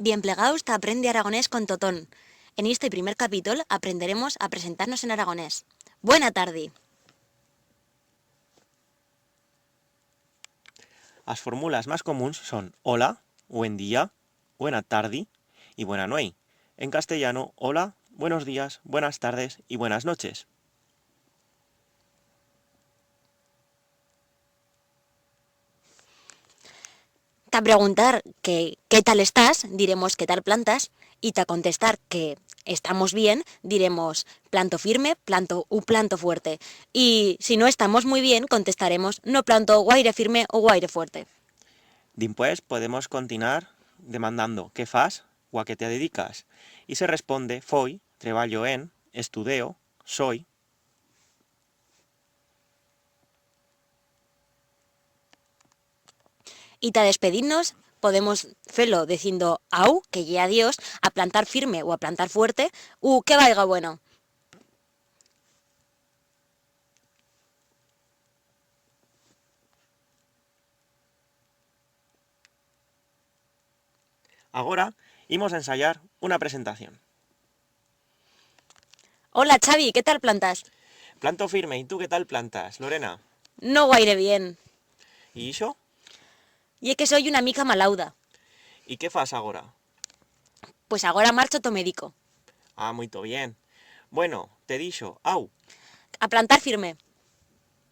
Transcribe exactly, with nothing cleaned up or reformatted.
Bien plegaus ta Aprende Aragonés con Totón. En este primer capítol aprenderemos a presentar-nos en aragonés. Buena tardi. As formulas mas comuns son hola, buen día, buena tardi y buena nueit. En castellano, hola, buenos días, buenas tardes y buenas noches. Ta preguntar que qué tal estás, diremos qué tal plantas, y ta contestar que estamos bien, diremos planto firme, planto u planto fuerte. Y si no estamos muy bien, contestaremos no planto guaire firme u guaire fuerte. Dimpués podemos continuar demandando qué fas u a qué te dedicas. Y se responde foi, treballo en, estudeo, soi. Y ta despedir-nos podemos fer-lo dicindo au, que ye adiós, a plantar firme u a plantar fuerte, u que vaiga bueno. Agora imos a ensayar una presentación. Hola, Xavi, qué tal plantas? Planto firme, y tu qué tal plantas, Lorena? No guaire bien. Y ixo? Ye que soi una mica malauda. Y qué fas agora? Pues agora marcho ta o medico. Ah, muito bien. Bueno, te dixo, au. A plantar firme.